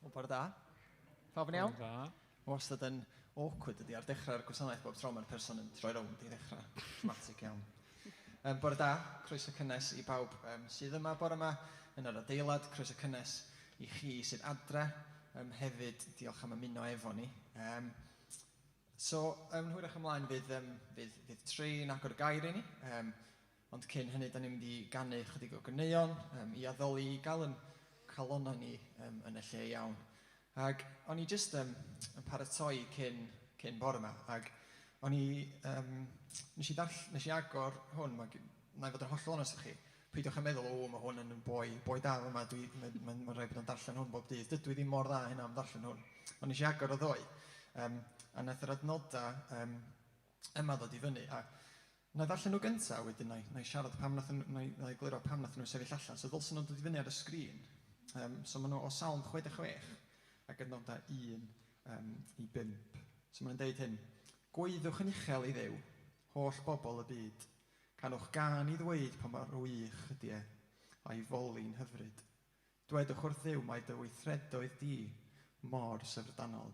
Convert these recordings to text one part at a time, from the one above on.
Wel, bore da. Pawb yn iawn? Bore da. Mae wastad yn awkward ydy ar dechrau'r gwasanaeth bob tro mae'r person yn troi rownd i ddechrau. Dramatic iawn. Bore da, croeso cynnes i bawb sydd yma bore yma yn yr adeilad. Croeso cynnes i chi sydd adre. Hefyd, diolch am ymuno efo ni. So, hwyrach ymlaen fydd, fydd, fydd Trey yn agor y gair i ni. Ond cyn hynny, da ni'n mynd i ganu chydig o ganeuon i addoli, i gael yn calonnau ni yn y lle iawn. Ac o'n i jyst yn paratoi cyn, cyn bore yma, ac o'n i, nes i, ddarll, nes i agor hwn, mae, na i fod yn hollol onest â chi, peidiwch â meddwl, o, mae hwn yn boi, boi da yma, dwi, mae'n ma, ma rhaid bod o'n darllen hwn bob dydd. Dydw i ddim mor dda hynna am ddarllen hwn. Ond nes i agor o ddoe, a nath yr adnodau yma ddod i fyny, a Na i ddarllen nhw gynta, wedyn na i, na i siarad pam nath na i, na i egluro pam nath nhw sefyll allan. So ddylsen nhw dod i fyny ar y sgrin. So maen nhw o Salm 66 ac adnodau 1 i 5. So maen nhw'n deud hyn. Gwaeddwch yn uchel i Dduw, holl bobl y byd. Canwch gân i ddweud pa mor wych ydy e, a'i foli'n hyfryd. Dwedwch wrth Dduw mae dy weithredoedd di mor syfrdanol.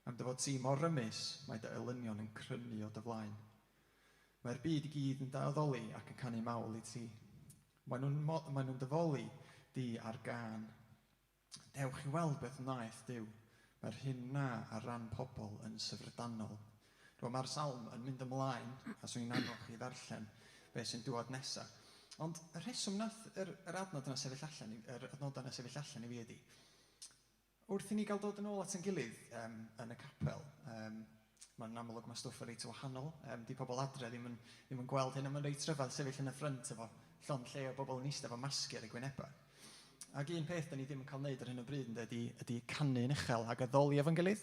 Am dy fod ti mor rymus, mae dy elynion yn crynu o dy flaen. Mae'r byd i gyd yn dy addoli ac yn canu mawl i ti. Maen nhw'n, maen nhw'n dy foli di ar gân. Dewch i weld beth wnaeth Duw. Mae'r hyn wna ar ran pobl yn syfrdanol. Rwan mae'r salm yn mynd ymlaen, a swn i'n annog chi ddarllen beth sy'n dŵad nesa. Ond y rheswm nath yr, yr adnod yna sefyll allan, yr adnodau yna sefyll allan i fi ydy, wrth i ni gael dod yn ôl at ein gilydd yn y capel, mae'n amlwg mae stwff yn reit wahanol. Di pobl adre ddim yn, ddim yn gweld hyn, ond mae'n reit rhyfedd sefyll yn y ffrynt efo llond lle o bobl yn eistedd efo masgiau ar eu gwynebau. Ac un peth da ni ddim yn cael wneud ar hyn o bryd ynde, ydy, ydy canu'n uchel ac addoli efo'n gilydd.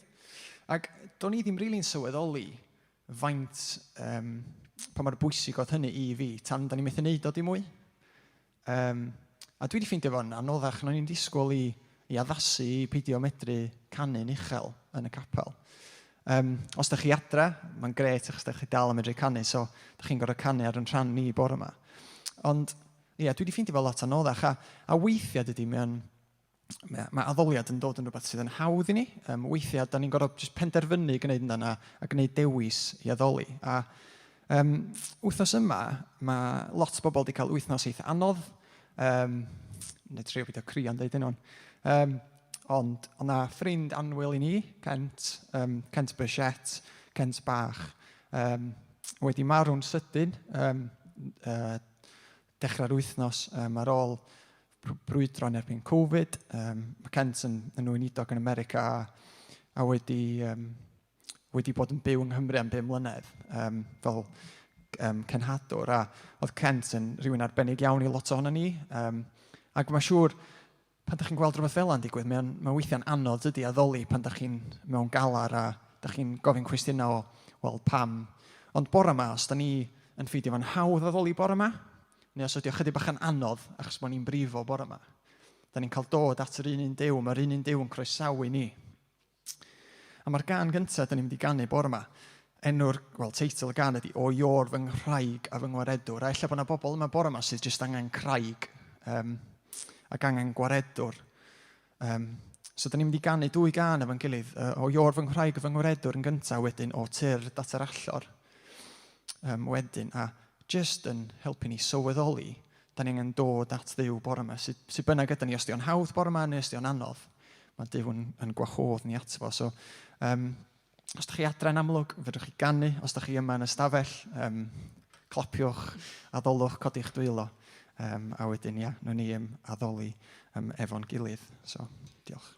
Ac do'n i ddim rili'n sylweddoli faint, pa mor bwysig oedd hynny i fi, tan da ni methu wneud o dim mwy. A dwi wedi ffeindio fo'n anoddach na o'n i'n disgwyl i addasu i peidio medru canu'n uchel yn y capel. Os da chi adre, mae'n grêt achos da chi dal yn medru canu, so da chi'n gorfod canu ar yn rhan ni bore yma. Ond ie, dwi wedi ffeindio fo lot anoddach, a weithiau dydy, mae'n mae addoliad yn dod yn rhywbeth sydd yn hawdd i ni. Weithiau, da ni'n gorfod just penderfynu gwneud yna a gwneud dewis i addoli. A wythnos yma, mae lot o bobl wedi cael wythnos eitha anodd. Neu trio beidio crio'n dweud hyn o'n. Ond oedd 'na ffrind annwyl i ni, Kent, Kent Burchett, Kent bach, wedi marw'n sydyn dechrau'r wythnos ar ôl brwydro yn erbyn Covid. Mae Kent yn weinidog yn America a wedi bod yn byw yng Nghymru am 5 mlynedd fel cenhadwr. A oedd Kent yn rhywun arbennig iawn i lot ohono ni. Ac mae'n siŵr, pan dach chi'n gweld rhywbeth fel yna'n digwydd, mae'n mae weithiau'n anodd dydy addoli pan dach chi'n mewn galar a dach chi'n gofyn cwestiynau o, wel, pam? Ond bore yma, os da ni yn ffeindio fo'n hawdd addoli bore yma, neu os ydy o chydig bach yn anodd achos bod ni'n brifo bore yma, da ni'n cael dod at yr un un Duw, mae'r un un Duw yn croesawu ni. A mae'r gân gyntaf da ni'n mynd i ganu bore yma, enw'r, wel, teitl y gân ydy O Iôr fy nghraig a fy ngwaredwr. A ella bod yna bobl yma bore yma sydd jyst angen craig ac angen gwaredwr. So da ni'n mynd i ganu dwy gân efo'n gilydd. O Iôr fy nghraig a fy ngwaredwr yn gyntaf, wedyn O Tyrd at yr Allor wedyn. A jyst yn helpu ni sylweddoli Da ni angen dod at Dduw bore yma. Sut, sut bynnag ydyn ni, os di o'n hawdd bore yma neu os di o'n anodd, mae Duw yn gwahodd ni ato fo. So, os ydych chi adre'n amlwg, fedrwch chi ganu. Os ydych chi yma yn y stafell, clapiwch, addolwch, codi'ch dwylo. A wedyn, ia, nawn ni addoli efo'n gilydd. So, diolch.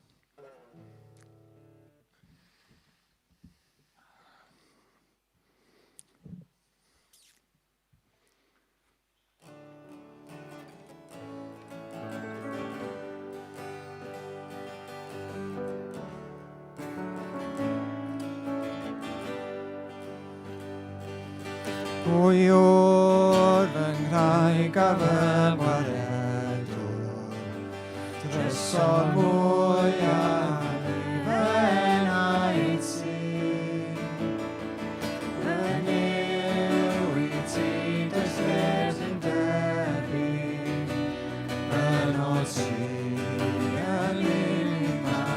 Pwy o'r fy nghraig a fy ngwaredwr, Drysor mwyaf i fy enaid ti. Fy Nuw i ti, does neb sy'n debyg, Yno ti yn unig mae.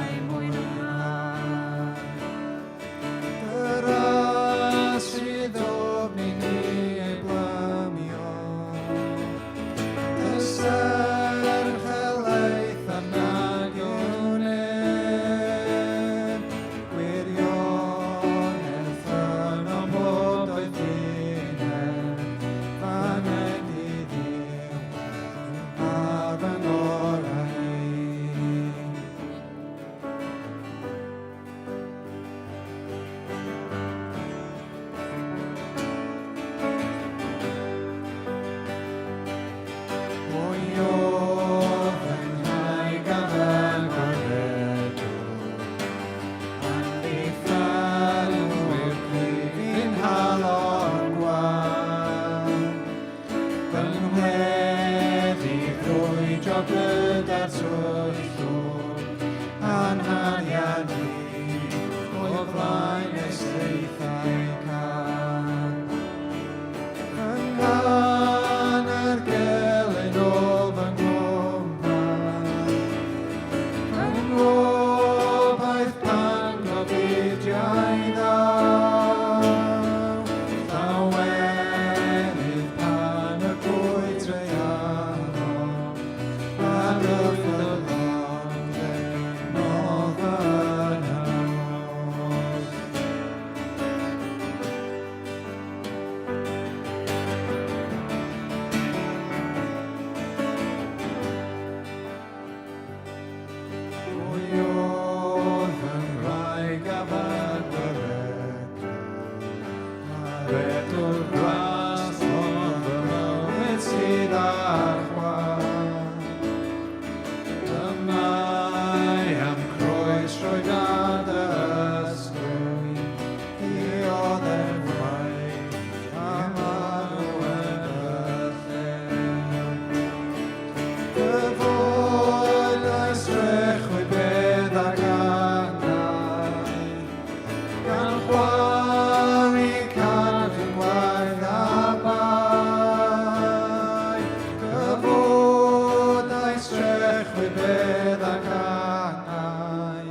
trwy bedd ac angau,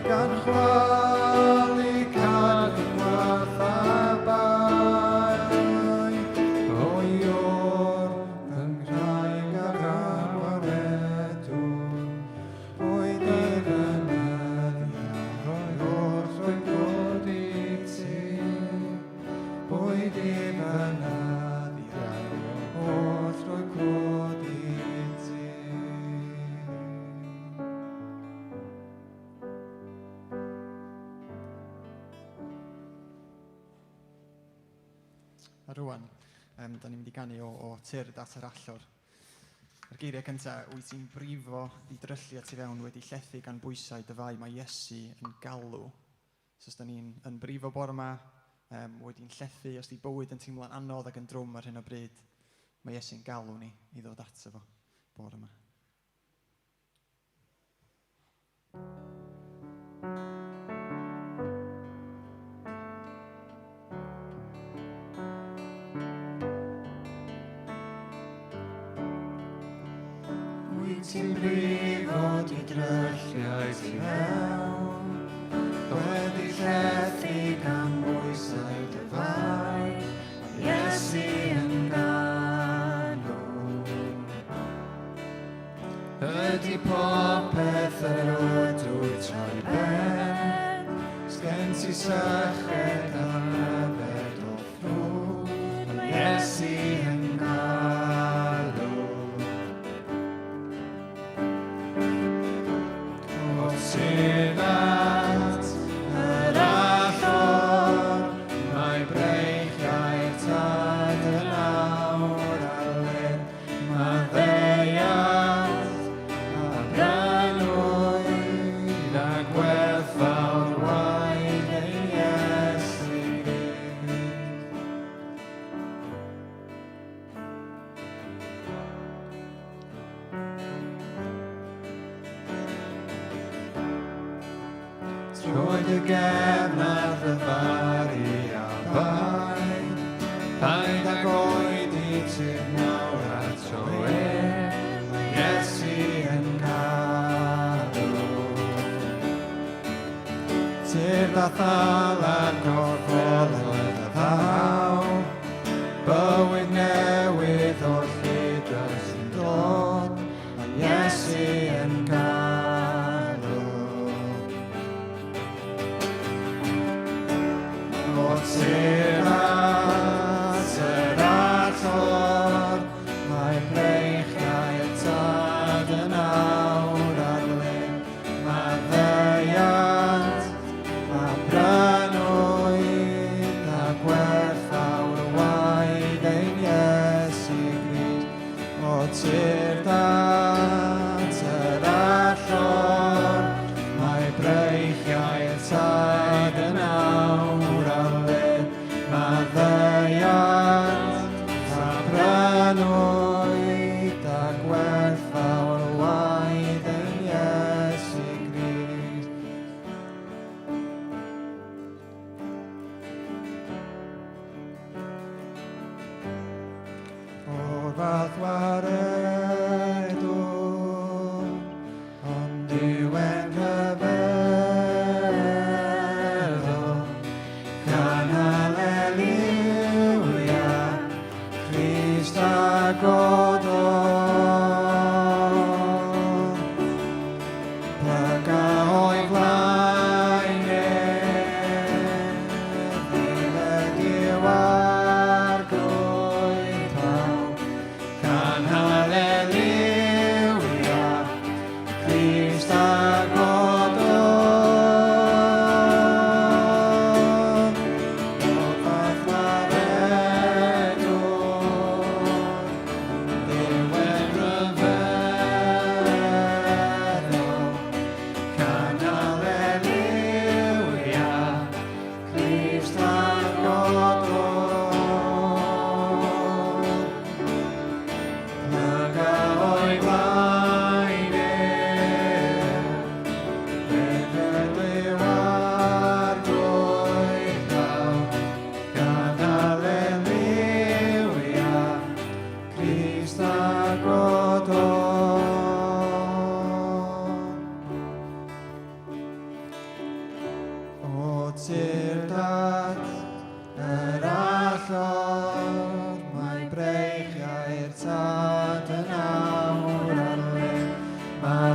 gan chwalu cadw gwaith a bai. O Ior, fy nghraig ac arwaredwr, boed dy fynyddiau roi oll roi clod i ti. Boed i fynyddiau oll roi clod i ti. A rwan, da ni'n mynd i ganu o Tyrd at yr Allor. Yr geiriau cyntaf, wyt ti'n brifo di dryllu at i fewn wedi llethu gan bwysau dy fai, mae Iesu yn galw. So os da ni'n yn brifo bore yma, wedi'n llethu, os di bywyd yn teimlo'n anodd ac yn drwm ar hyn o bryd, mae Iesu'n galw ni i ddod ato fo bore yma. Wyt ti'n brifo di drylliau ti mewn, wedi llethu gan bwysau dy fai, Iesu yn galw. Ydy popeth yr ydwyt troi ben, sgen ti syched am yfed o ffrwd, mae Iesu yn galw. O tyrd at yr allor, mae breichiau'r tad yn awr ar led, maddeuant a brynwyd a gwerthfawr waed ein Iesu Grist. Troi dy gefn ar ddyfaru a bai, paid ag oedi tyrd nawr ato e, mae Iesu yn galw. Tyrd a thal ar gorfoledd a ddaw, bywyd newydd o'r llwybr sy'n dod, mae Iesu yn galw. O tyrd at yr allor, mae breichiau'r tad yn awr ar lin, maddeuant a brynwyd a gwerthfawr waed ein Iesu Grist. O tyrd at yr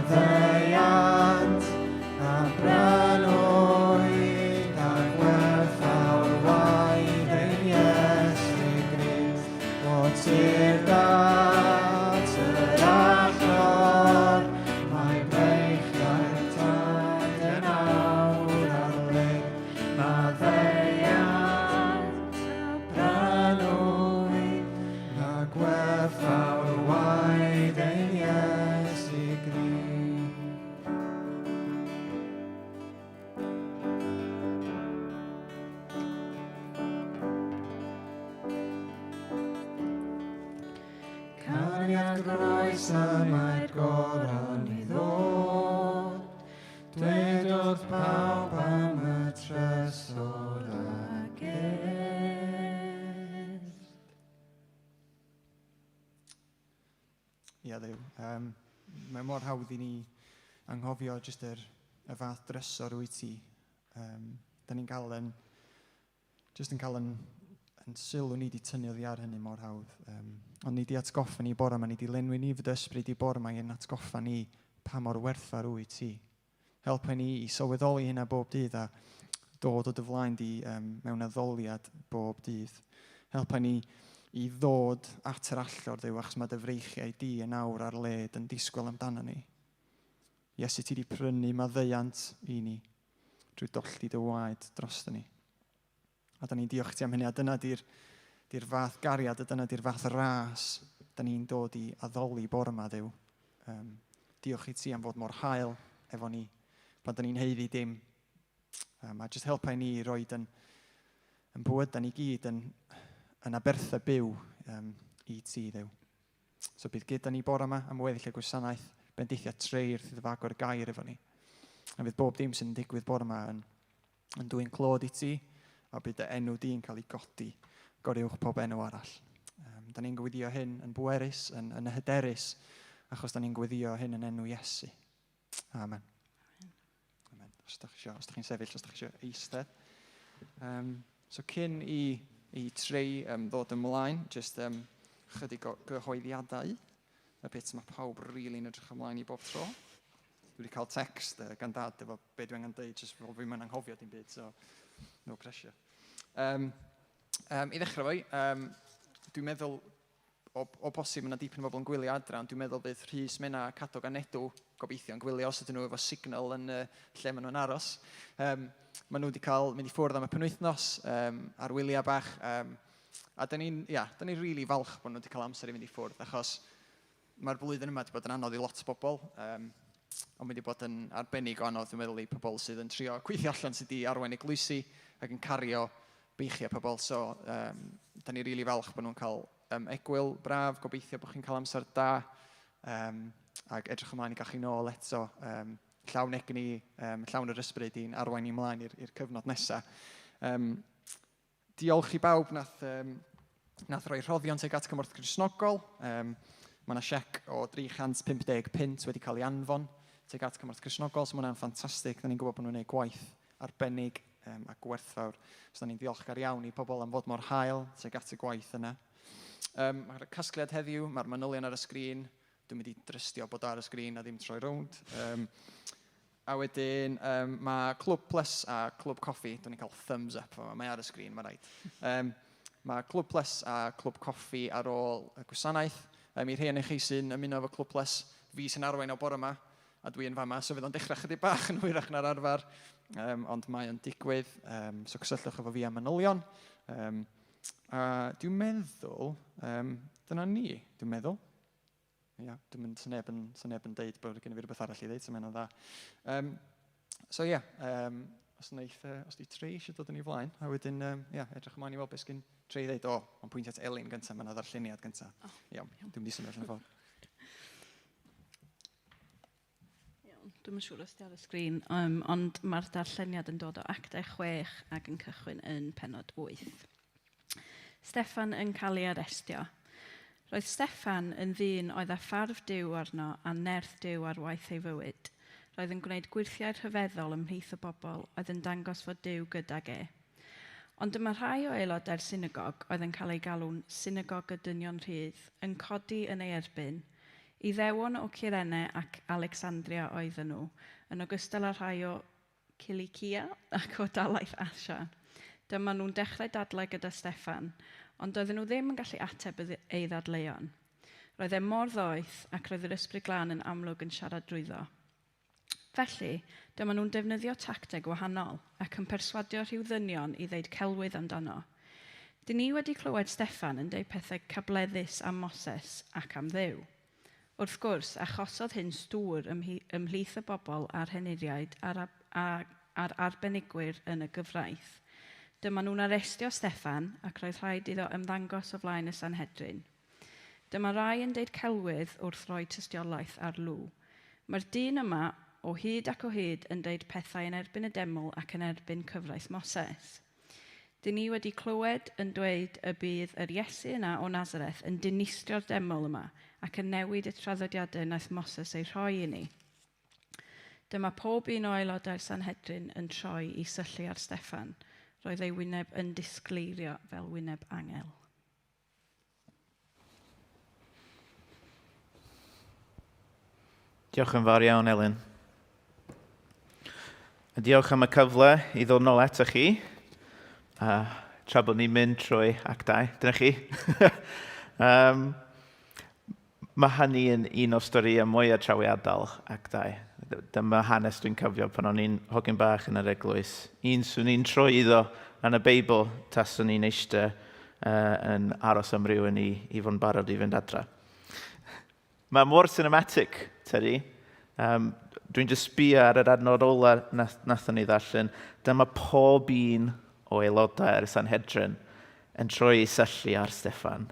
Maddeuant a brynwyd â gwerthfawr waed ein Iesu Grist, o tir dat yr allor, mae breichiau'r Tad yn awr ar led. Maddeuant a brynwyd â gwerthfawr waed ein Iesu Grist. Cariad groes y mae'r goron i ddod, dweud wrth pawb am y trysor a gest. Ia, Dduw. Um, mae mor hawdd i ni anghofio jyst yr, y fath drysor wyt ti. Um, da ni'n cael yn, jyst yn cael yn, yn sylw ni di tynnu oddi ar hynny mor hawdd. Um, ond ni di atgoffa ni bore yma, ni di lenwi ni fod ysbryd i bore yma i'n atgoffa ni pa mor werthfawr wyt ti. Helpa ni i sylweddoli hynna bob dydd a dod o dy flaen di um, mewn addoliad bob dydd. Helpa ni i ddod at yr allor, Dduw, achos mae dy freichiau di yn awr ar led yn disgwyl amdano ni. Iesu, ti di prynu maddeuant i ni drwy dollti dy waed drosto ni. A da ni'n diolch ti am hynny, a dyna di'r di fath gariad, a dyna di'r fath ras da ni'n dod i addoli bore yma, Dduw. Um, diolch i ti am fod mor hael efo ni, pan da ni'n heiddi dim. Um, a jyst helpa i ni i roed yn, yn bywydau ni gyd yn, yn aberthau byw um, i ti, Dduw. So bydd gyda ni bore yma am weddill y gwasanaeth bendithia treir sydd agor y gair efo ni. A fydd bob dim sy'n digwydd bore yma yn, yn dwy'n clod i ti, a bydd dy enw di'n cael ei godi goruwch pob enw arall. Um, da ni'n gweddio hyn yn bwerus, yn, yn hyderus, achos da ni'n gweddio hyn yn enw Iesu. Amen. Amen. Os ydych chi os chi'n sefyll, os ydych chi eisiau eistedd. Um, so cyn i, i Trey um, ddod ymlaen, jyst um, chydig o gyhoeddiadau, y bit mae pawb rili'n really edrych ymlaen i bob tro. Dwi wedi cael text uh, gan dad efo be dwi angen dweud, jyst fel fi'n anghofio dim byd, so no pressure. Um, um, I ddechrau foi, um, dwi'n meddwl o, o bosib mae yna dipyn o bobl yn gwylio adra, ond dwi'n meddwl bydd Rhys, Mena, Cadog a Nedw gobeithio yn gwylio os ydyn nhw efo signal yn uh, lle maen nhw'n aros. Um, maen nhw wedi cael mynd i ffwrdd am y penwythnos um, ar wyliau bach. Um, a da ni'n yeah, da ni really falch bod nhw wedi cael amser i fynd i ffwrdd, achos mae'r blwyddyn yma wedi bod yn anodd i lot o bobl. Um, ond wedi bod yn arbennig o anodd, dwi'n meddwl, i pobl sydd yn trio gweithio allan sydd wedi arwain eglwysi ac yn cario beichiau pobl. So, um, da ni rili really falch bod nhw'n cael um, egwyl braf, gobeithio bod chi'n cael amser da, um, ac edrych ymlaen i gael chi nôl eto, um, llawn egni, um, llawn yr ysbryd i'n arwain ni ymlaen i'r cyfnod nesaf. Um, diolch i bawb nath, um, nath roi rhoddion tuag at Cymorth Gristnogol. Um, mae yna siec o 350 punt wedi cael ei anfon tuag at Cymorth Gristnogol, so mae hwnna'n ffantastig. Da ni'n gwybod bod nhw'n gwneud gwaith arbennig um, a gwerthfawr. So da ni'n ddiolchgar iawn i pobl am fod mor hael tuag at y gwaith yna. Um, mae'r casgliad heddiw, mae'r manylion ar y sgrin. Dwi'n mynd i drystio bod ar y sgrin a ddim troi rownd. Um, a wedyn um, mae Clwb Plus a Clwb Coffi, dwi'n ni'n cael thumbs up, mae ar y sgrin, mae rhaid. Um, mae Clwb Plus a Clwb Coffi ar ôl y gwasanaeth. Um, I rhai o'n chi sy'n ymuno efo Clwb Plus, fi sy'n arwain o bore yma, a dwi yn fama, so fydd o'n dechrau chydig bach yn hwyrach na'r arfer, um, ond mae o'n digwydd, um, so cysylltwch efo fi am manylion. Um, a dwi'n meddwl, um, dyna ni, dwi'n meddwl. Ia, dwi'n mynd, sy'n neb yn, sy neb yn deud bod gen i fi rhywbeth arall i ddeud, so mae hynna'n dda. Um, so ie, yeah, um, os wneith, uh, os di Trey eisiau dod yn ei flaen, a wedyn, um, yeah, edrych ymlaen i weld beth sgyn Trey ddeud, o, mae'n pwyntio at Elin gyntaf, mae yna ddarlleniad gyntaf. Oh, iawn, dwi'n mynd i symud allan y ffordd. Iawn, dwi'm yn siŵr os 'di ar y sgrin, um, ond mae'r darlleniad yn dod o Actau 6 ac yn cychwyn yn penod 8. Steffan yn cael ei arestio. Roedd Steffan yn ddyn oedd â pharf Duw arno a nerth Duw ar waith ei fywyd. Roedd yn gwneud gwyrthiau rhyfeddol ymhlith y bobl oedd yn dangos fod Duw gydag e. Ond dyma rhai o aelodau'r synagog oedd yn cael eu galw'n Synagog y Dynion Rhydd yn codi yn ei erbyn. Iddewon o Cyrene ac Alexandria oedden nhw, yn ogystal â rhai o Cilicia ac o dalaith Asia. Dyma nhw'n dechrau dadlau gyda Steffan, ond doedden nhw ddim yn gallu ateb ei ddadleuon. Roedd e mor ddoeth ac roedd yr Ysbryd Glân yn amlwg yn siarad drwyddo. Felly, dyma nhw'n defnyddio tacteg wahanol ac yn perswadio rhyw ddynion i ddeud celwydd amdano. Dyn ni wedi clywed Steffan yn deud pethau cableddus am Moses ac am Dduw. Wrth gwrs, achosodd hyn stŵr ymhlith y bobl a'r henuriaid a'r, a'r arbenigwyr yn y gyfraith. Dyma nhw'n arestio Steffan ac roedd rhaid iddo ymddangos o flaen y Sanhedrin. Dyma rai yn deud celwydd wrth roi tystiolaeth ar lw. Mae'r dyn yma o hyd ac o hyd yn deud pethau yn erbyn y deml ac yn erbyn cyfraith Moses. Dyn ni wedi clywed yn dweud y bydd yr Iesu yna o Nazareth yn dinistrio'r deml yma ac yn newid y traddodiadau wnaeth Moses eu rhoi i ni. Dyma pob un o aelodau'r Sanhedrin yn troi i syllu ar Steffan. Roedd ei wyneb yn disgleirio fel wyneb angel. Diolch yn fawr iawn, Elin. A diolch am y cyfle i ddod nôl eto chi. Tra bod ni'n mynd trwy actau. Dyna chi. um, mae hynny yn un o'r storïau mwyaf trawiadol actau. Dyma hanes dwi'n cofio pan o'n i'n hogyn bach yn yr eglwys. Un swn i'n troi iddo yn y Beibl taswn i'n eistedd yn aros am rhywun i, i fod yn barod i fynd adra. Mae mor cinematic, tydi. Um, dwi'n just sbio ar yr adnod ola nath, nathon ni ddarllen. Dyma pob un o aelodau'r Sanhedrin yn troi i syllu ar Steffan,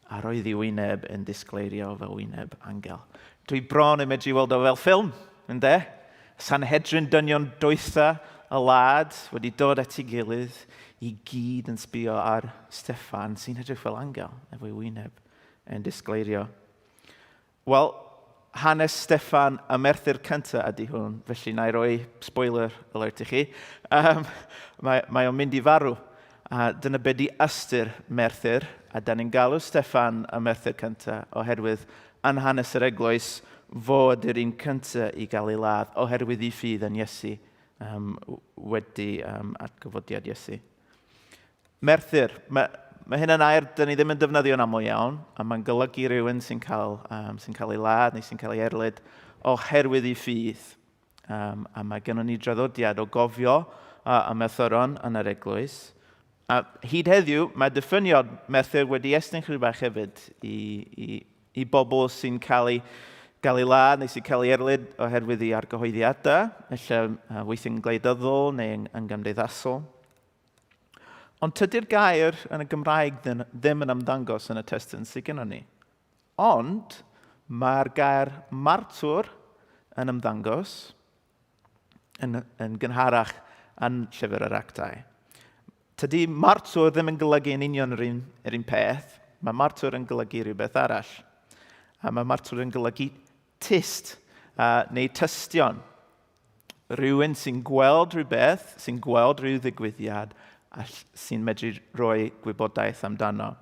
a roedd ei wyneb yn disgleirio fel wyneb angel. Dwi bron yn medru weld o fel ffilm, ynde? Sanhedrin dynion doetha y lad wedi dod at ei gilydd i gyd yn sbio ar Steffan sy'n edrych fel angel efo'i wyneb yn disgleirio. Wel, hanes Steffan a Merthyr cynta ydy hwn, felly na i roi spoiler alert i chi. Um, mae, mae o'n mynd i farw. A dyna be di ystyr Merthyr, a da ni'n galw Steffan y Merthyr cynta oherwydd yn hanes yr eglwys fod yr un cynta i gael ei ladd oherwydd ei ffydd yn Iesu um, wedi um, atgyfodiad Iesu. Merthyr. Mae, mae hynna'n air dyn ni ddim yn defnyddio'n aml iawn, a mae'n golygu rhywun sy'n cael, um, sy'n cael ei ladd neu sy'n cael ei erlid oherwydd ei ffydd. Um, a mae gennym ni draddodiad o gofio a merthyron yn yr eglwys. A hyd heddiw, mae diffyniad merthyr wedi estyn chydig bach hefyd i, i, i bobl sy'n cael ei, gael ei ladd neu sy'n cael ei erlid oherwydd ei argyhoeddiadau, ella weithiau'n gwleidyddol neu yn, yn gymdeithasol. Ond tydi'r gair yn y Gymraeg ddim yn ymddangos yn y testun sydd gennym ni. Ond mae'r gair martwr yn ymddangos yn, yn gynharach yn llyfr yr actau. Tydi martwr ddim yn golygu yn union yr un, yr un peth. Mae martwr yn golygu rhywbeth arall. A mae martwr yn golygu tyst neu tystion. Rhywun sy'n gweld rhywbeth, sy'n gweld rhyw ddigwyddiad a sy'n medru rhoi gwybodaeth amdano.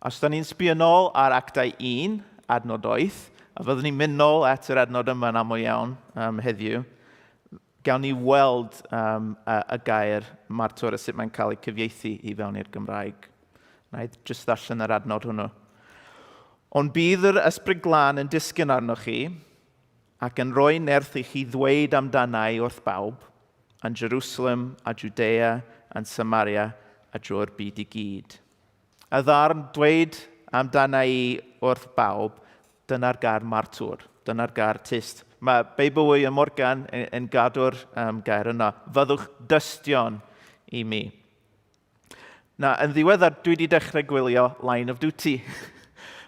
Os da ni'n sbio nôl ar Actau 1, adnod 8, a fyddwn ni'n mynd nôl at yr adnod yma yn aml iawn um, heddiw, gawn ni weld um, y, y gair martwr a sut mae'n cael ei cyfieithu i fewn i'r Gymraeg. Na i jyst ddarllen yr adnod hwnnw. Ond bydd yr ysbryd glân yn disgyn arnoch chi, ac yn rhoi nerth i chi ddweud amdana i wrth bawb, yn Jerusalem a Jwdea, yn Samaria a drwy'r byd i gyd. Y ddarn dweud amdana i wrth bawb, dyna'r gair martwr, dyna'r gair tyst. Mae Beibl William Morgan yn, yn gadw'r um, gair yna. Fyddwch dystion i mi. Na, yn ddiweddar, dwi wedi dechrau gwylio Line of Duty.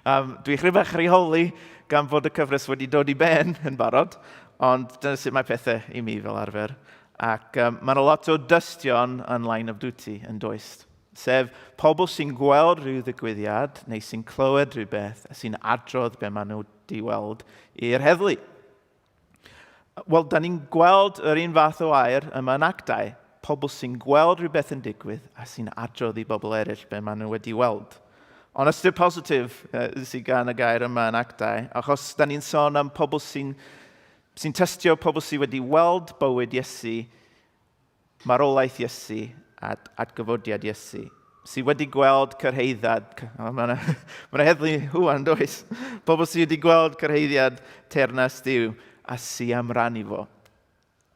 um, dwi chydig bach rheoli gan fod y cyfres wedi dod i ben yn barod, ond dyna sut mae pethau i mi fel arfer. Ac um, mae yna lot o dystion yn Line of Duty yn does. Sef pobl sy'n gweld rhyw ddigwyddiad neu sy'n clywed rhywbeth a sy'n adrodd be maen nhw wedi weld i'r heddlu. Wel, da ni'n gweld yr un fath o air yma yn Actau. Pobl sy'n gweld rhywbeth yn digwydd a sy'n adrodd i bobl eraill be maen nhw wedi weld. Ond ystyr positif sydd gan y gair yma yn Actau, achos da ni'n sôn am pobl sy'n sy tystio, pobl sydd wedi weld bywyd Iesu, marwolaeth Iesu a atgyfodiad Iesu, sydd wedi gweld cyrhaeddiad, oh, mae yna ma heddlu hwan, does? Pobl sydd wedi gweld cyrhaeddiad teyrnas Duw a sydd am rannu fo.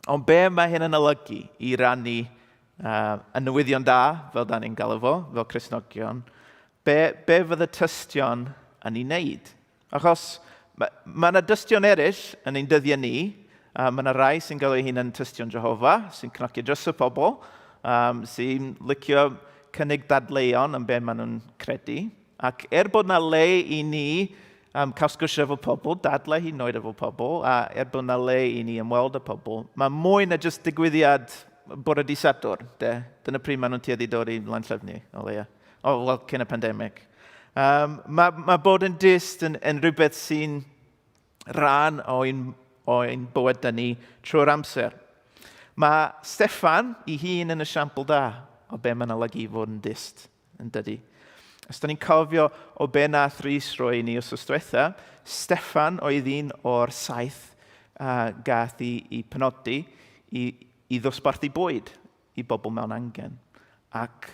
Ond be mae hyn yn olygu i rannu y newyddion da, fel da ni'n galw fo, fel Cristnogion? Be, be fydd y tystion yn ei wneud? Achos mae ma yna dystion eraill yn ein dyddiau ni, mae yna rai sy'n galw eu hunain tystion Jehofa, sy'n cnocio dros y pobl, um, sy'n licio cynnig dadleuon am be maen nhw'n credu. Ac er bod 'na le i ni um, cael sgwrsio efo pobl, dadlau hyd yn oed efo pobl, a er bod 'na le i ni ymweld â pobl, mae mwy na jyst digwyddiad bore di Sadwrn, de. Dyna pryd maen nhw'n tueddu dod i Lanllyfni, o leia. O, wel, cyn y pandemig. Um, mae, mae bod yn dyst yn, yn rhywbeth sy'n rhan o ein, o ein bywydau ni trwy'r amser. Mae Steffan i hun yn esiampl da o be mae'n olygu i fod yn dyst, yn dydy. Os da ni'n cofio o be nath Rhys roi i ni wrth diwetha, Steffan oedd un o'r saith uh, gath i, i penodi i, i ddosbarthu bwyd i bobl mewn angen. Ac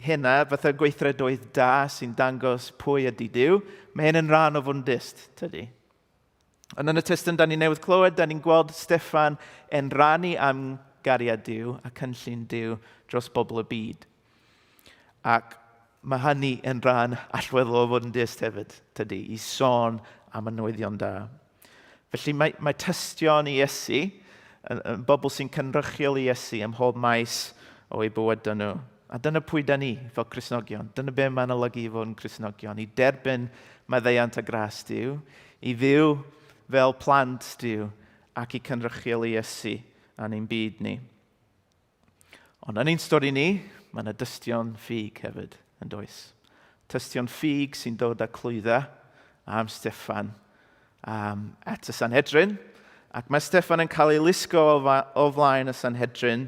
hynna, fatha gweithredoedd da sy'n dangos pwy ydy Duw, mae hyn yn rhan o fod yn dyst, tydi? Ond yn y testun da ni newydd clywed, da ni'n gweld Steffan yn rannu am gariad Duw a cynllun Duw dros bobl y byd. Ac mae hynny yn rhan allweddol o fod yn dyst hefyd, tydi, i sôn am y newyddion da. Felly mae, mae tystion i Iesu, yn, yn bobl sy'n cynrychiol i Iesu ym mhob maes o'u bywydau nhw. A dyna pwy da ni fel Cristnogion. Dyna be mae'n olygu i fod yn Cristnogion, i derbyn maddeuant a gras Duw, i fyw fel plant Duw ac i cynrychiol i Iesu yn ein byd ni. Ond yn ein stori ni, mae yna dystion ffug hefyd, yn does? Tystion ffug sy'n dod â clwydda am Steffan um, at y Sanhedrin. Ac mae Steffan yn cael ei lusgo o, o flaen y Sanhedrin.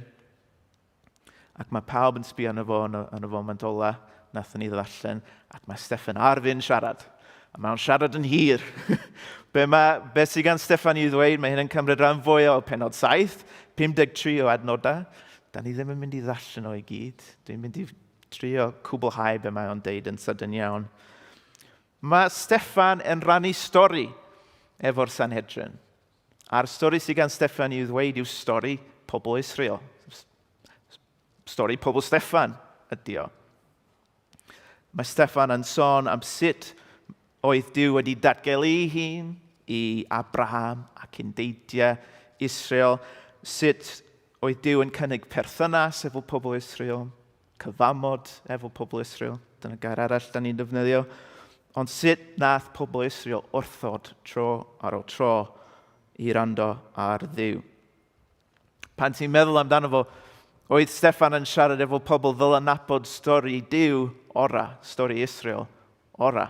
Ac mae pawb yn sbio arno fo yn y, yn y foment ola nathon ni ddod allan. Ac mae Steffan ar fin siarad. A mae'n siarad yn hir. be, mae, be sydd gan Steffan i ddweud, mae hyn yn cymryd rhan fwyaf o penod 7, 53 o adnodau. Da ni ddim yn mynd i ddarllen o i gyd. Dwi'n mynd i trio cwblhau be mae o'n deud yn sydyn iawn. Mae Steffan yn rannu stori efo'r Sanhedrin. A'r stori sydd gan Steffan i'w ddweud yw stori pobl Israel. Stori pobl Steffan ydy o. Mae Steffan yn sôn am sut oedd Duw wedi datgelu ei hun i Abraham ac yndeidiau Israel, sut oedd Duw yn cynnig perthynas efo pobl Israel, cyfamod efo pobl Israel, dyna gair arall da ni'n defnyddio, ond sut nath pobl Israel wrthod tro ar ôl tro i rando ar Dduw. Pan ti'n meddwl amdano fo, oedd Steffan yn siarad efo pobl ddylai nabod stori Duw ora, stori Israel ora.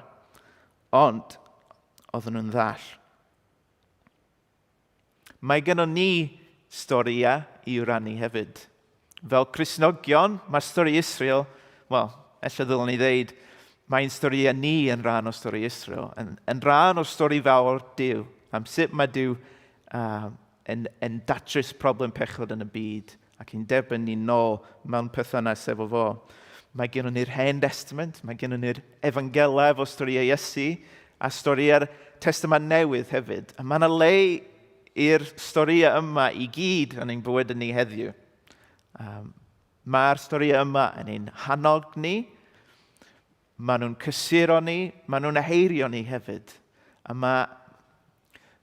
Ond, oedden nhw'n ddall. Mae gennon ni storïau i'w rannu hefyd. Fel Cristnogion, mae stori Israel, wel, ella ddylwn ni ddeud, mae'n storïau ni yn rhan o stori Israel, yn, yn rhan o stori fawr Duw, am sut mae Duw uh, yn, yn datrys problem pechod yn y byd ac yn derbyn ni nôl mewn perthynas efo fo. Mae gennym ni'r Hen Testament, mae gennym ni'r Efangelau efo storïau Iesu a storïau'r Testament Newydd hefyd. A mae yna le i'r storïau yma i gyd yn ein bywyd ni heddiw. Um, Mae'r storïau yma yn ein hannog ni, maen nhw'n cysuro ni, maen nhw'n aheirio ni hefyd. A mae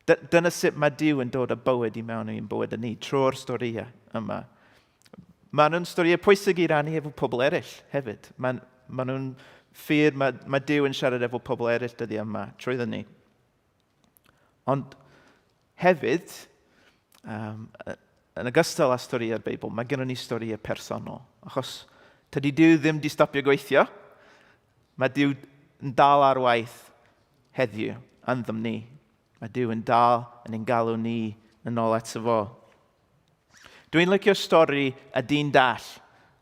Dyna sut mae Duw yn dod â bywyd i mewn i'n bywyd ni, trwy'r storïau yma. Maen nhw'n storïau pwysig i rannu efo pobl eraill hefyd. Maen, maen nhw'n ffyr, mae, mae Duw yn siarad efo pobl eraill dyddiau yma, trwyddo ni. Ond hefyd, um, yn ogystal â storïau'r Beibl, mae gennym ni storïau personol. Achos tydi Duw ddim di stopio gweithio. Mae Duw yn dal ar waith heddiw, ynddom ni. Mae Duw yn dal yn ein galw ni yn ôl ato fo. Dwi'n licio stori y dyn dall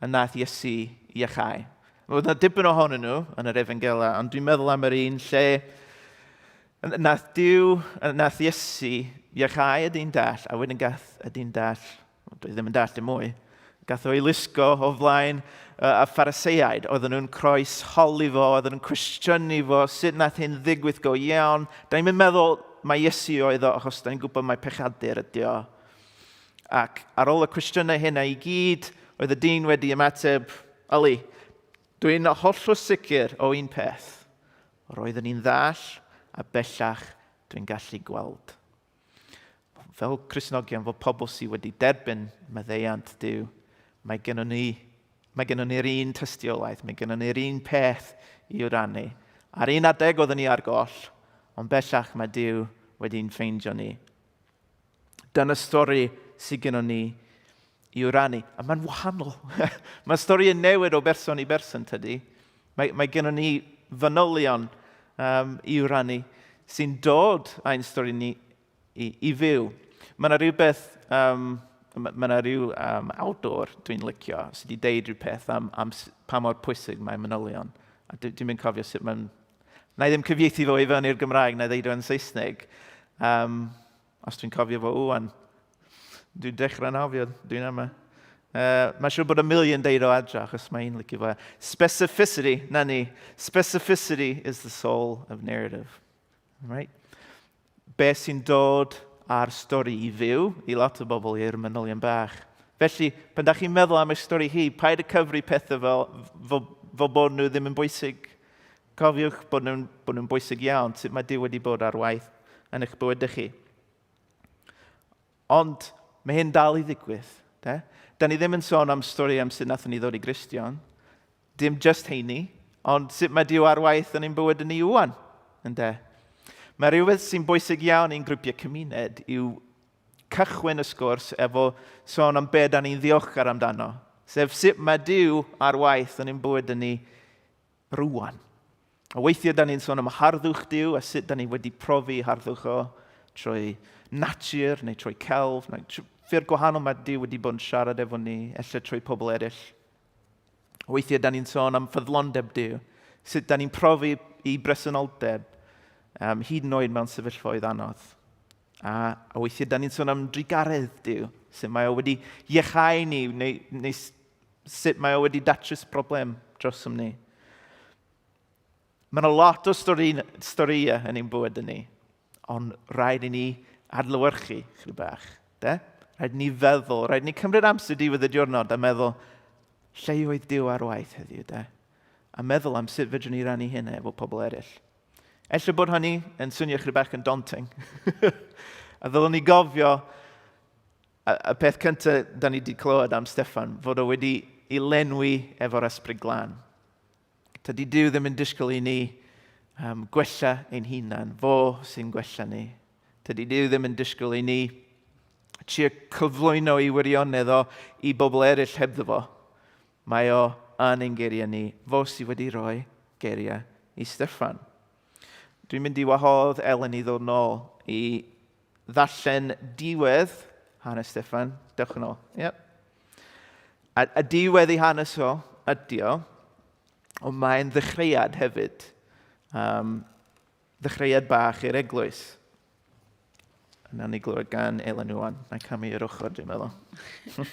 y nath Iesu iachau. Roedd yna dipyn ohonyn nhw yn yr Efengylau, ond dwi'n meddwl am yr un lle nath Duw, nath Iesu iachau y dyn dall, a wedyn gath y dyn dall, dwi ddim yn dall dim mwy, gath o'i lusgo o flaen y Phariseaid, oedden nhw'n croes holi fo, oedden nhw'n cwestiynu fo, sut nath hyn ddigwydd go iawn. Da ni'n meddwl mae Iesu oedd o, achos da ni'n gwybod mai pechadur ydi o. Ac ar ôl y cwestiynau hynna i gyd, oedd y dyn wedi ymateb, Oli, dwi'n hollol sicr o un peth. Roeddwn i'n ddall a bellach dwi'n gallu gweld. Fel Cristnogion, fel pobl sydd wedi derbyn maddeuant Duw, mae gennym ni Mae gennym ni'r un tystiolaeth, mae gennym ni'r un peth i'w rannu. Ar un adeg oeddwn ni ar goll, ond bellach mae Duw wedi'n ffeindio ni. Dyna stori sydd gennym ni i'w rannu. A mae'n wahanol. mae stori yn newid o berson i berson, tydi? Mae, mae gennym ni fanylion um, i'w rannu sy'n dod â'n stori ni i, i fyw. Mae yna rhywbeth, um, mae yna rhyw um, awdwr dwi'n licio sydd wedi deud rhywbeth am, am pa mor pwysig mae manylion. A dwi'n dwi mynd cofio sut mae'n Na i ddim cyfieithu fo i fewn i'r Gymraeg, na i ddeud o'n Saesneg. Um, os dwi'n cofio fo wwan. Dwi'n dechrau anghofio, dwi'n yma. Uh, mae'n siŵr bod y miliwn deud o adra, achos mae un licio fo. Specificity, na ni. Specificity is the soul of narrative. Right? Be sy'n dod â'r stori i fyw i lot o bobl yw'r manylion bach. Felly, pan da chi'n meddwl am y stori hi, paid y cyfri pethau fel, fel, fel bod nhw ddim yn bwysig. Cofiwch bod nhw'n bod nhw bwysig iawn, sut mae Duw wedi bod ar waith yn eich bywydau chi. Ond mae hyn dal i ddigwydd. De? Da ni ddim yn sôn am stori am sut nathon ni ddod i Gristion. Dim jyst heini, ond sut mae Duw ar waith yn ein bywyd ni ŵan, ynde? Mae rhywbeth sy'n bwysig iawn i'n grwpiau cymuned yw cychwyn y sgwrs efo sôn am be da ni'n ddiolchgar amdano, sef sut mae Duw ar waith yn ein bywyd ni rwan. A weithiau da ni'n sôn am harddwch Duw a sut da ni wedi profi harddwch o trwy natur neu trwy celf, neu trwy ffyrdd gwahanol mae Duw wedi bod yn siarad efo ni, ella trwy pobl eraill. Weithiau da ni'n sôn am ffyddlondeb Duw, sut da ni'n profi i bresenoldeb, um, hyd yn oed mewn sefyllfaoedd anodd. A, a weithiau da ni'n sôn am drugaredd Duw, sut mae o wedi iechau ni, neu, neu sut mae o wedi datrys broblem drosom ni. Mae yna lot o stori, storïau yn ein bywyd ni, ond rhaid i ni adlewyrchu chydig bach. De? Rhaid i ni feddwl, rhaid i ni cymryd amser diwedd y diwrnod a meddwl, lle oedd Duw ar waith heddiw, de? A meddwl am sut fedrwn ni rannu hynna efo pobl eraill. Ella bod hynny yn swnio chydig bach yn daunting. a ddylwn ni gofio y, y peth cyntaf da ni wedi clywed am Steffan, fod o wedi ei lenwi efo'r ysbryd glân. Tydi Duw ddim yn disgwyl i ni um, gwella ein hunan, fo sy'n gwella ni. Tydi Duw ddim yn disgwyl i ni trio cyflwyno i wirionedd o i bobl eraill hebddo fo. Mae o yn ein geiriau ni, fo sydd wedi rhoi geiriau i Steffan. Dwi'n mynd i wahodd Elen i ddod nôl i ddarllen diwedd hanes Steffan. Dewch yn ôl. Yep. A, a diwedd ei hanes o ydi o, ond mae'n ddechreuad hefyd. Um, ddechreuad bach i'r eglwys. Yna ni glywed gan Elen Iwan. Mae'n camu i'r ochr, dwi'n meddwl.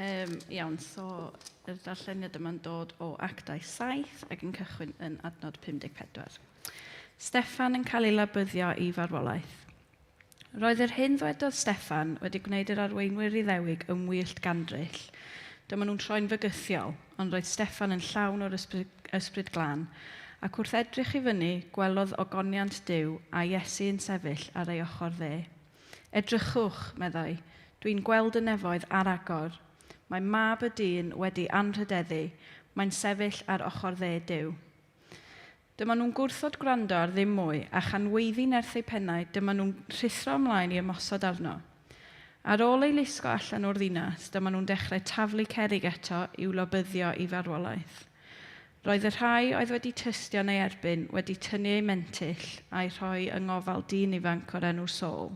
um, iawn, so yr darlleniad yma'n dod o Actau 7 ac yn cychwyn yn adnod 54. Steffan yn cael ei labyddio i farwolaeth. Roedd yr hyn ddwedodd Steffan wedi gwneud yr arweinwyr Iddewig yn wyllt gandryll. Dyma nhw'n troi'n fygythiol, ond roedd Steffan yn llawn o'r ysbryd, ysbryd glân, ac wrth edrych i fyny, gwelodd ogoniant Duw a Iesu yn sefyll ar ei ochr dde. Edrychwch, meddai, dwi'n gweld y nefoedd ar agor. Mae mab y dyn wedi anrhydeddu, mae'n sefyll ar ochr dde Duw. Dyma nhw'n gwrthod gwrando ar ddim mwy, a chan weiddi nerth eu pennau, dyma nhw'n rhuthro ymlaen i ymosod arno. Ar ôl ei lusgo allan o'r ddinas, dyma nhw'n dechrau taflu cerrig eto i'w lobyddio i farwolaeth. Roedd y rhai oedd wedi tystio yn ei erbyn wedi tynnu eu mentyll a'i rhoi yng ngofal dyn ifanc o'r enw Saul.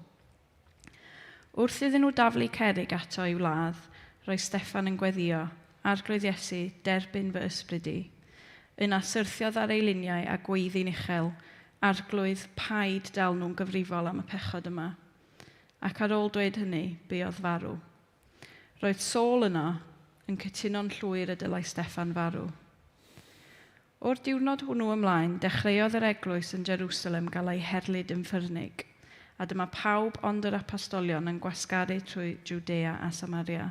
Wrth iddyn nhw daflu cerrig ato i'w ladd, roedd Steffan yn gweddïo, Arglwydd Iesu, derbyn fy ysbryd i. Yna syrthiodd ar ei liniau a gweiddi'n uchel, Arglwydd, paid dal nhw'n gyfrifol am y pechod yma. Ac ar ôl dweud hynny, buodd farw. Roedd Saul yno, yn cytuno'n llwyr y dylai Steffan farw. O'r diwrnod hwnnw ymlaen, dechreuodd yr eglwys yn Jerusalem gael ei herlid yn ffyrnig, a dyma pawb ond yr apostolion yn gwasgaru trwy Jwdea a Samaria.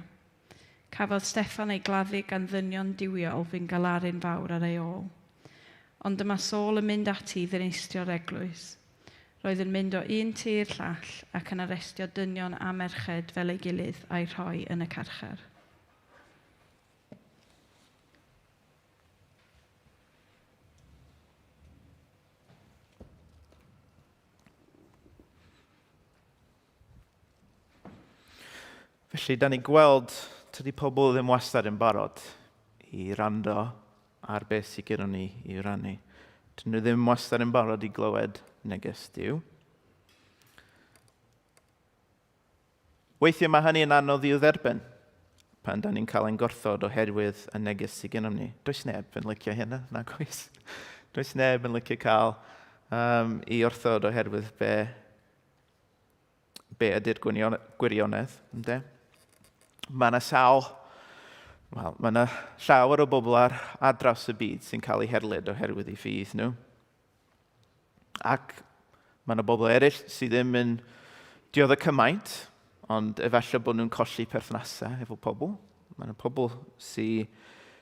Cafodd Steffan ei gladdu gan ddynion duwiol fu'n galaru'n fawr ar ei ôl. Ond dyma Saul yn mynd ati i ddinistrio'r eglwys. Roedd yn mynd o un tŷ i'r llall ac yn arestio dynion a merched fel ei gilydd a'u rhoi yn y carchar. Felly, da ni'n gweld, tydi pobl ddim wastad yn barod i rando ar beth sydd gyda ni i rannu. Dyn nhw ddim wastad yn barod i glywed neges Duw. Weithiau mae hynny yn anodd i'w dderbyn pan da ni'n cael ein gorthod oherwydd y neges sydd gennym ni. Does neb yn licio hynna, nag oes? Does neb yn licio cael um, i orthod oherwydd be, be ydy'r gwirionedd, ynde? Mae yna sawl, wel, mae yna llawer o bobl ar, ar draws y byd sy'n cael eu herlid oherwydd eu ffydd nhw. Ac mae yna bobl eraill sydd ddim yn dioddef cymaint, ond efallai bod nhw'n colli perthnasau efo pobl. Mae yna pobl sy'n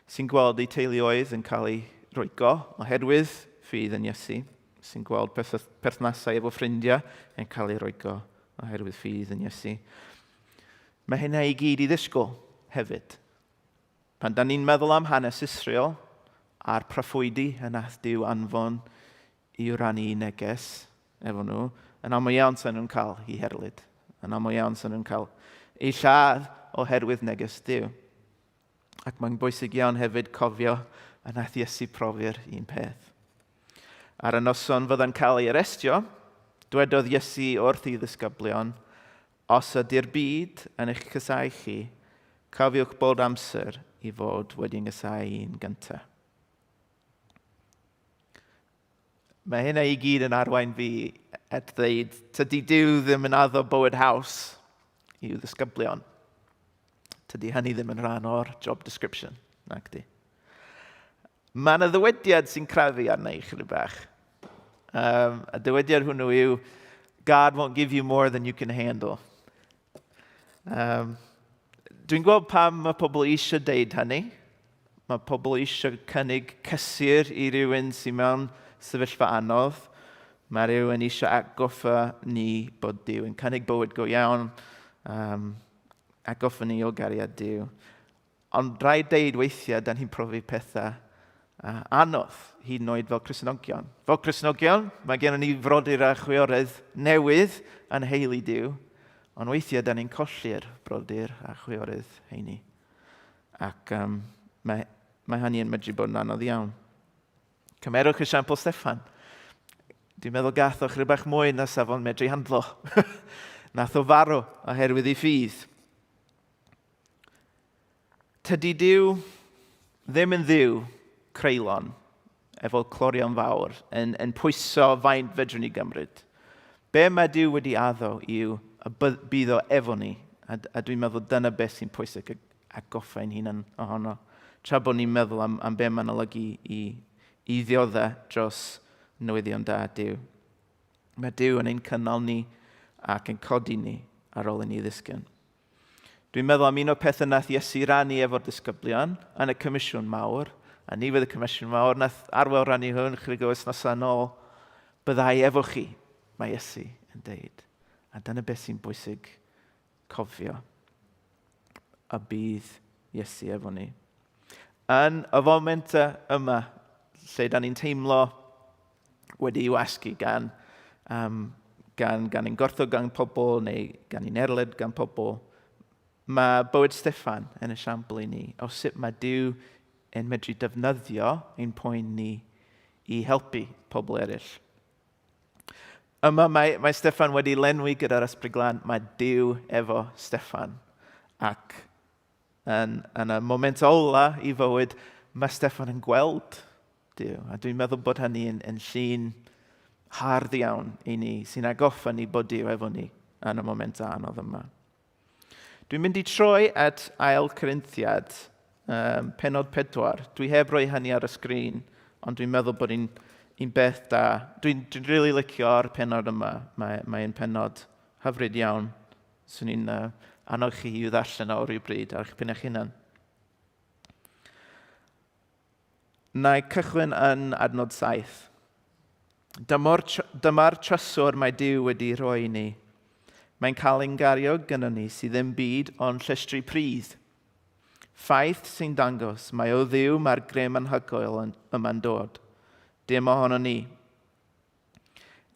sy gweld eu teuluoedd yn cael eu rwygo oherwydd ffydd yn Iesu, sy'n gweld perthnasau efo ffrindiau yn cael eu rwygo oherwydd ffydd yn Iesu. Mae hynna i gyd i ddisgwyl hefyd. Pan da ni'n meddwl am hanes Israel a'r proffwydi y nath Duw anfon i rannu i neges efo nhw, yn aml iawn sa'n nhw'n cael eu herlid. Yn aml iawn sa'n nhw'n cael eu lladd oherwydd neges Duw. Ac mae'n bwysig iawn hefyd cofio y nath Iesu profi'r un peth. Ar y noson fydda'n cael ei arestio, dwedodd Iesu wrth ei ddisgyblion, Os ydy'r byd yn eich casáu chi, cofiwch bod amser i fod wedi nghasáu i'n gyntaf. Mae hynna i gyd yn arwain fi at ddeud, tydi Duw ddim yn addo bywyd haws i'w ddisgyblion. Tydi hynny ddim yn rhan o'r job description, nac di. Mae yna ddywediad sy'n crafu arna i chydig bach. Um, y dywediad hwnnw yw, God won't give you more than you can handle. Um, dwi'n gweld pam mae pobl eisiau deud hynny. Mae pobl eisiau cynnig cysur i rywun sy'n mewn sefyllfa anodd. Mae rhywun eisiau atgoffa ni bod Duw yn cynnig bywyd go iawn, um, atgoffa ni o gariad Duw. Ond rhaid deud weithiau, da ni'n profi pethau anodd, hyd yn oed fel Cristnogion. Fel Cristnogion, mae gennym ni frodyr a chwiorydd newydd yn heili Duw, ond weithiau da ni'n colli'r brodyr a chwiorydd heini. Ac um, mae, mae hynny yn medru bod yn anodd iawn. Cymerwch esiampl Steffan. Dwi'n meddwl gath o chydig bach mwy na safon medru handlo. Nath o farw oherwydd ei ffydd. Tydi Duw ddim yn ddiw creulon efo clorion fawr yn, yn pwyso faint fedrwn ni gymryd. Be mae Duw wedi addo yw y bydd o efo ni, a, a dwi'n meddwl dyna beth sy'n pwysig a goffa ein hunan ohono. Tra bod ni'n meddwl am, am be mae'n olygu i, i ddioddau dros newyddion da Duw. Mae Duw yn ein cynnal ni ac yn codi ni ar ôl i ni ddisgyn. Dwi'n meddwl am un o'r pethau nath Iesu rannu efo'r disgyblion yn y Comisiwn Mawr, a ni fydd y Comisiwn Mawr, nath Arwel rannu hwn chydig o wythnosau yn ôl, byddai efo chi, mae Iesu yn deud. A dyna beth sy'n bwysig cofio. A bydd Iesu efo ni. Yn y foment yma, lle da ni'n teimlo wedi'i wasgu gan, um, gan, gan ein gortho gan pobl neu gan ein erlid gan pobl. Mae bywyd Steffan yn esiampl i ni o sut mae Duw yn medru defnyddio ein poen ni i helpu pobl eraill. Yma mae, mae Steffan wedi lenwi gyda'r Ysbryd Glân. Mae Duw efo Steffan. Ac yn, yn y moment ola i fywyd, mae Steffan yn gweld Duw. A dwi'n meddwl bod hynny yn, yn llun hardd iawn i ni, sy'n agoffa ni bod Duw efo ni yn y momentau anodd yma. Dwi'n mynd i troi at ail Corinthiad, um, penod 4. Dwi heb roi hynny ar y sgrin, ond dwi'n meddwl bod un, un beth da. Dwi'n dwi really licio'r penod yma. Mae'n mae penod hyfryd iawn. Swn i'n uh, annog chi i'w ddarllen o rywbryd ar eich pen eich hunan. Na i cychwyn yn adnod 7. Dyma'r, dyma'r trysor mae Duw wedi rhoi i ni. Mae'n cael ein gario gyda ni sydd ddim byd ond llestri pridd. Ffaith sy'n dangos mae o Dduw mae'r grym anhygoel yma'n dod. Dim ohono ni.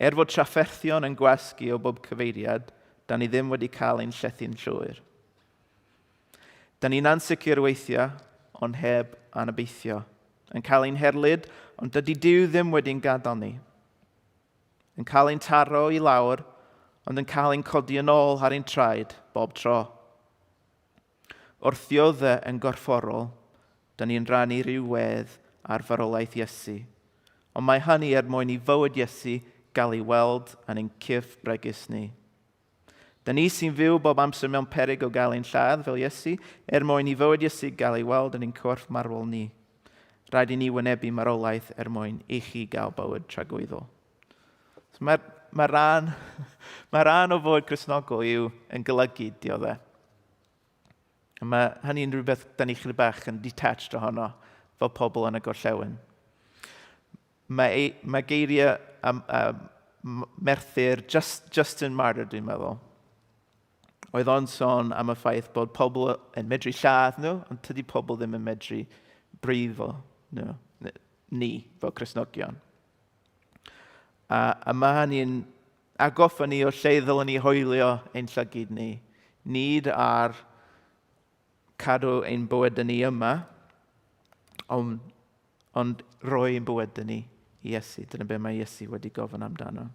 Er fod trafferthion yn gwasgu o bob cyfeiriad, da ni ddim wedi cael ein llethu'n llwyr. Da ni'n ansicr weithiau, ond heb anobeithio. Yn cael ein herlid, ond dydy Duw ddim wedi'n gadael ni. Yn cael ein taro i lawr, ond yn cael ein codi yn ôl ar ein traed bob tro. Wrth ddiodde yn gorfforol, da ni'n rhannu rhyw wedd ar farwolaeth Iesu. Ond mae hynny er mwyn i fywyd Iesu gael ei weld yn ein cyrff bregus ni. Da ni sy'n fyw bob amser mewn peryg o gael ein lladd fel Iesu, er mwyn i fywyd Iesu gael ei weld yn ein corff marwol ni. Rhaid i ni wynebu marwolaeth er mwyn i chi gael bywyd tragwyddol. So mae, mae, rhan, mae rhan o fod Gristnogol yw yn golygu dioddef. A mae hynny'n rhywbeth da ni chydig bach yn detached ohono fel pobl yn y gorllewin. Mae, ei, mae geiriau am, am, merthyr Just, Justin Martyr, dwi'n meddwl. Oedd o'n sôn am y ffaith bod pobl yn medru lladd nhw, ond tydi pobl ddim yn medru brifo nhw, ni fel Cristnogion. A, a mae hynny'n agoffa ni o lle ddylwn ni hoelio ein llygid ni. Nid ar cadw ein bywydau ni yma, ond, ond rhoi ein bywydau ni i Iesu. Dyna be mae Iesu wedi gofyn amdano.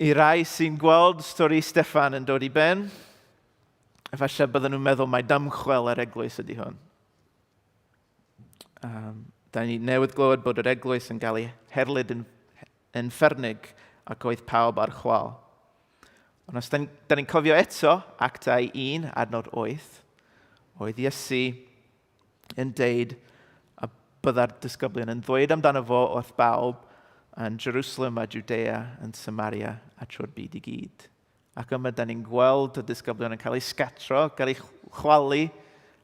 I rai sy'n gweld stori Steffan yn dod i ben, efallai bydden nhw'n meddwl mai dymchwel yr eglwys ydy hwn. Um, da ni newydd glywed bod yr eglwys yn cael ei herlid yn, yn ffyrnig ac oedd pawb ar chwal. Ond os da ni'n ni cofio eto, Actau 1, adnod 8, oedd Iesu yn deud a byddai'r disgyblion yn ddweud amdano fo wrth bawb yn Jerusalem a Judea, yn Samaria a trwy'r byd i gyd. Ac yma da ni'n gweld y disgyblion yn cael eu sgatro, cael eu chwalu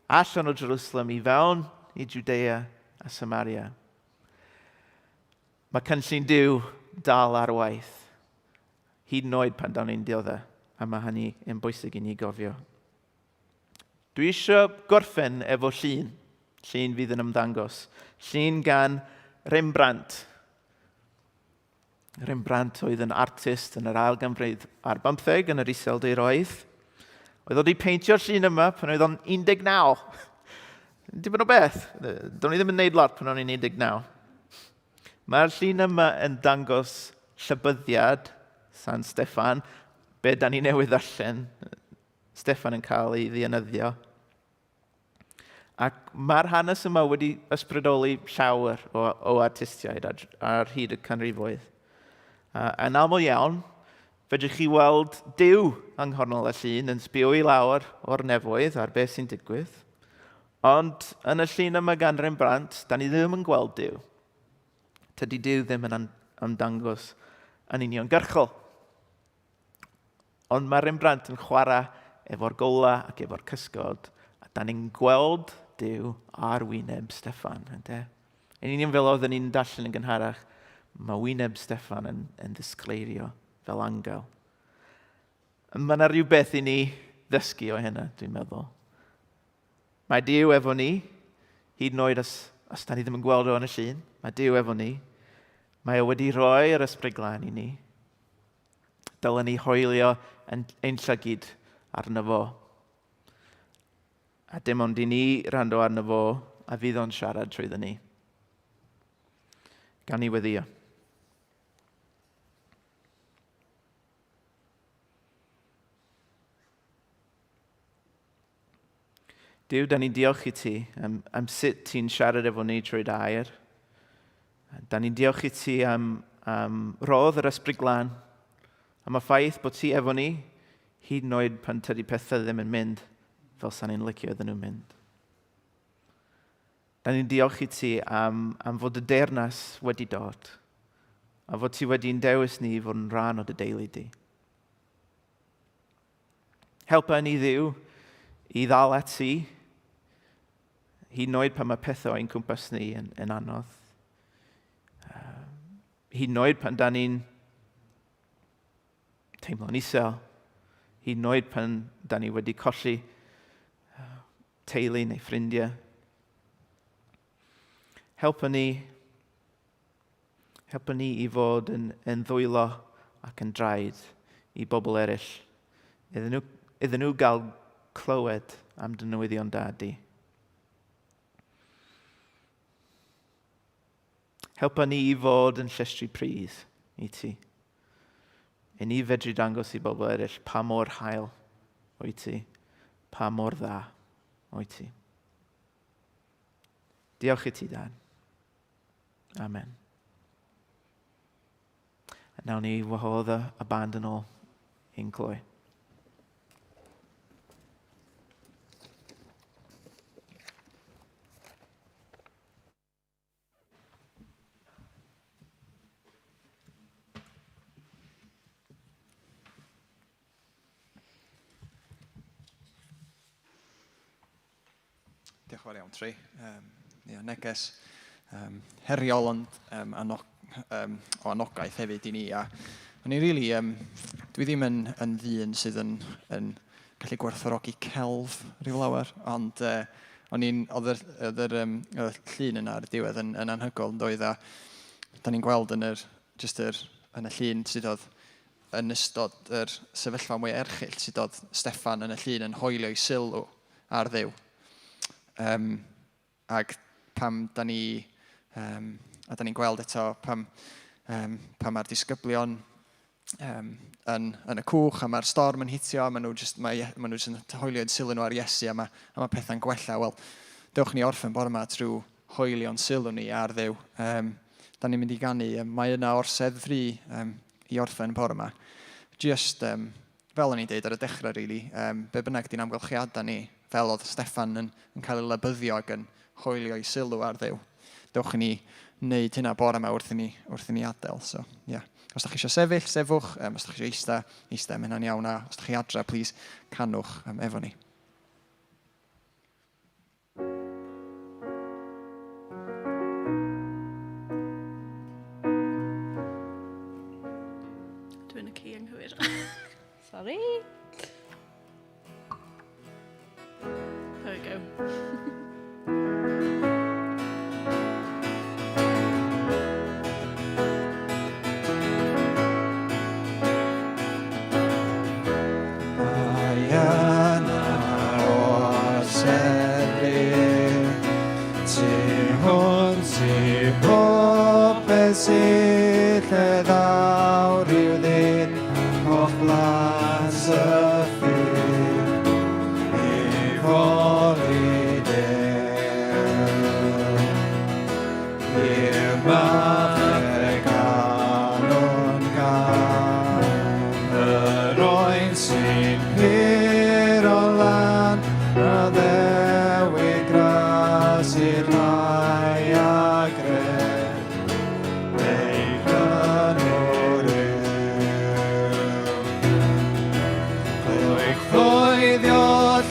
allan o Jerusalem i fewn i Judea a Samaria. Mae cynllun Duw dal ar waith, hyd yn oed pan dawn ni'n dioddef, a mae hynny yn bwysig i ni gofio. Dwi eisiau gorffen efo llun, llun fydd yn ymddangos, llun gan Rembrandt. Rembrandt oedd yn artist yn yr ail ganrif ar bymtheg yn yr Iseldiroedd. Oedd o wedi peintio'r llun yma pan oedd o'n 19. Dipyn o beth. Do'n i ddim yn neud lot pan o'n i'n 19. Mae'r llun yma yn dangos llybyddiad San Steffan, be da ni newydd ddarllen, Steffan yn cael ei ddienyddio. Ac mae'r hanes yma wedi ysbrydoli llawer o, o artistiaid ar, ar hyd y canrifoedd. Uh, yn aml iawn, fedrwch chi weld Duw yng nghornol y llun yn sbio i lawr o'r nefoedd ar beth sy'n digwydd. Ond yn y llun yma gan Rembrandt, da ni ddim yn gweld Duw. Tydi Duw ddim yn ymddangos yn uniongyrchol. Ond mae Rembrandt yn chwarae efo'r gola ac efo'r cysgod, a da ni'n gweld Duw ar wyneb Steffan. Ynde? Yn union fel oedden ni'n darllen yn gynharach, mae wyneb Steffan yn, yn ddisgleirio fel angel. Mae yna rhywbeth i ni ddysgu o hynna, dwi'n meddwl. Mae Duw efo ni, hyd yn oed os, os da ni ddim yn gweld o yn y llun. Mae Duw efo ni. Mae o wedi rhoi yr ysbryd glân i ni. Dylen ni hoelio ein llygid arno fo. A dim ond i ni rando arno fo a fydd o'n siarad trwyddo ni. Gan ni weddio. Duw, da ni'n diolch i ti am, am sut ti'n siarad efo ni trwy dy air. Da ni'n diolch i ti am, am rodd yr ysbryd glân, am y ffaith bod ti efo ni, hyd yn oed pan tydi pethau ddim yn mynd fel sa'n ni'n licio iddyn nhw mynd. Da ni'n diolch i ti am, am fod y deyrnas wedi dod, a fod ti wedi'n dewis ni i fod yn rhan o dy deulu di. Helpa ni Dduw i ddal ati, hyd yn oed pan mae pethau o'n cwmpas ni yn, yn anodd. Hyd yn oed pan da ni'n teimlo'n isel, hyd yn oed pan da ni wedi colli teulu neu ffrindiau. Helpa ni, helpa ni i fod yn, yn ddwylo ac yn draed i bobl eraill, iddyn nhw, iddyn nhw gael clywed am dy newyddion da di. Helpa ni i fod yn llestri pridd i ti. I ni fedru dangos i bobl eraill pa mor hael wyt ti, pa mor dda wyt ti. Diolch i ti, Dan. Amen. A nawn ni wahodd y, y band yn ôl i'n cloi. Diolch yn fawr iawn, Tri. Um, yeah, neges um, heriol ond um, anog, um, o anogaeth hefyd i ni. A o'n i really, um, dwi ddim yn, yn ddyn sydd yn, yn gallu gwerthfawrogi celf rhyw lawer, ond uh, o'n i'n, oedd yr, oedd yr, um, oedd y llun yna ar y diwedd yn, yn anhygoel yn doedd, a da ni'n gweld yn yr, just yr, yn y llun sydd oedd yn ystod yr sefyllfa mwy erchyll, sydd oedd Steffan yn y llun yn hoelio ei sylw ar Dduw. Um, ac pam da ni, um, a da ni'n gweld eto pam, um, pam mae'r disgyblion um, yn, yn y cwch a mae'r storm yn hitio, a maen nhw just, mae, maen nhw just yn hoelio yn sylw nhw ar Iesu a mae, a mae pethau'n gwella. Wel, dewch ni orffen bore yma trwy hoelio'n sylw ni ar Dduw. Um, da ni'n mynd i ganu, um, mae yna orsedd fri um, i orffen bore yma. Just, um, fel o'n i'n deud ar y dechrau, really, um, be bynnag di'n amgylchiadau ni, fel oedd Steffan yn, yn cael ei labyddio ac yn hoelio ei sylw ar Dduw. Dewch i ni wneud hynna bore yma wrth i ni, wrth i ni adael. So, yeah. Os da chi eisiau sefyll, sefwch. Um, os da chi eisiau eistedd, eistedd, mae hynna'n iawn. A os da chi adra, please, canwch um, efo ni. Dwi'n y ci anghywir. Sorry. There we go. Sydd lle ddaw rhyw ddyn hoff blas y ffydd i foli Duw. I'r math galon gan yr oen sy'n pur o lan a ddewig gras i'r rhai a gred ei gynnwr yw. Clywch floeddio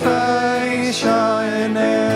lleisiau nef.